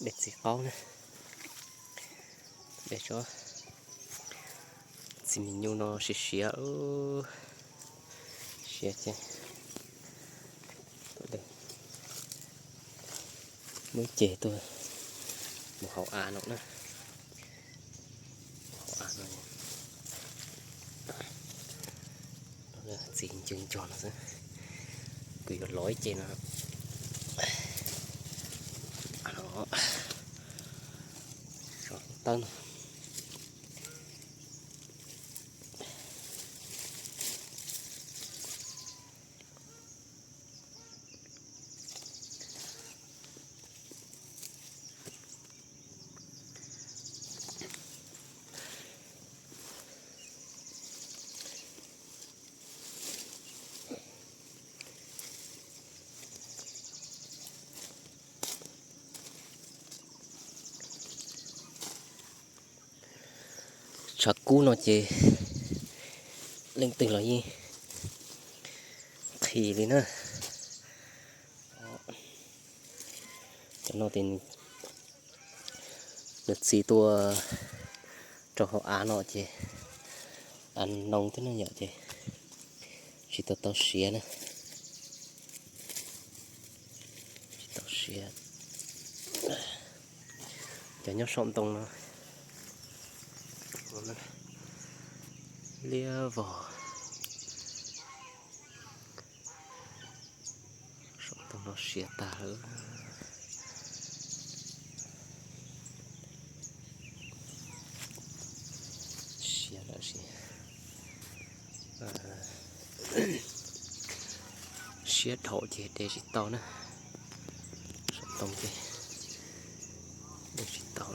De txiv qaub na, de tsob txiv mis nyuj no siav siav, siav ces muab ceg tuaj mus hauv av no na. Hauv av no, txiv ncw ncog no xwb, kuv yuav lov ib ce no. Tawb no. Tshav kub no ces leej twg los yeej qhis li na. Cov no ces nws txi tuaj rau hauv av no ces av noo thiab ne yom, ces tsis tau tau siav na. Tsis tau siav. Cov nyob saum ntoo no liab vog. Saum ntoo no siav tag lawm. Siav lawm, siav dhau ces de tsis tau na. Saum ntoo ces de tsis tau.